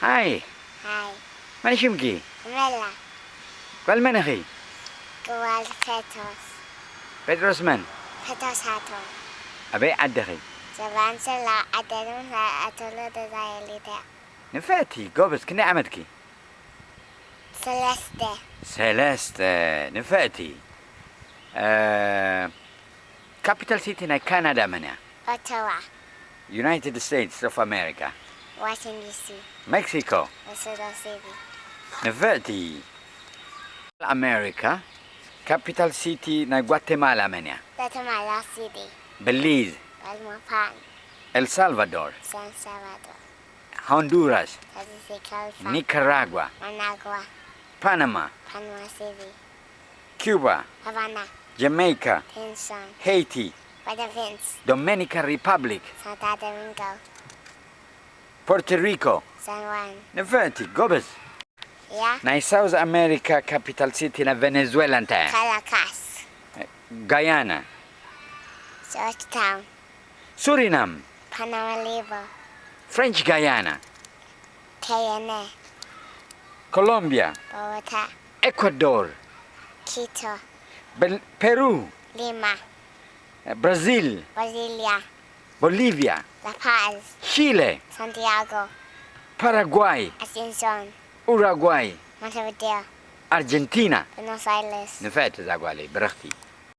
ሃይ፣ ሃይ መን ሽምኪ? መላ ጓል መን ኢኺ? ግዋል ፌቶስ ጴጥሮስ መን? ፌቶስ ሃቶ ኣበይ ዓድኺ? ዘባንሰላ ኣደንም ኣቶሎ ደዛየሊደ ንፍዕቲ ጎበዝ፣ ክንደይ ዓመትኪ? ሰለስተ ሰለስተ። ንፍዕቲ። ካፒታል ሲቲ ናይ ካናዳ መን እያ? ኦቶዋ ዩናይትድ ስቴትስ ኦፍ ኣሜሪካ። ዋሽንግተን ዲሲ ሜክሲኮ። መሱዶ ሲቲ ንፍዕቲ። ኣሜሪካ። ካፒታል ሲቲ ናይ ጓቴማላ መን እያ? ጓተማላ ሲቲ በሊዝ። ባልማፓን ኤልሳልቫዶር። ሳን ሳልቫዶር ሆንዱራስ። ታቲሲካልፋ ኒካራጓ። ማናጓ ፓናማ። ፓንማ ሲቲ ኪዩባ። ሃቫና ጀሜይካ። ቴንሶን ሄይቲ። ባዳቪንስ ዶሜኒካ ሪፓብሊክ። ሳንታ ዶሚንጎ ፖርቶሪኮ። ሳን ዋን ንፍዕቲ ጎበዝ። ያ ናይ ሳውዝ ኣሜሪካ ካፒታል ሲቲ ናይ ቬኔዙዌላ እንታይ እያ? ካራካስ ጋያና። ጆርጅ ታውን ሱሪናም። ፓናማሊቦ ፍሬንች ጋያና። ከየነ ኮሎምቢያ። ቦጎታ ኤኳዶር። ኪቶ በል- ፔሩ። ሊማ ብራዚል። ብራዚልያ ቦሊቪያ። ላፓዝ ቺለ። ሳንቲያጎ ፓራጓይ። ኣሴንሶን ኡራጓይ። ሞንቴቪዴዮ ኣርጀንቲና። ቡኖስ ኣይረስ ንፍዕቲ እዛ ጓለይ ብርኽቲ።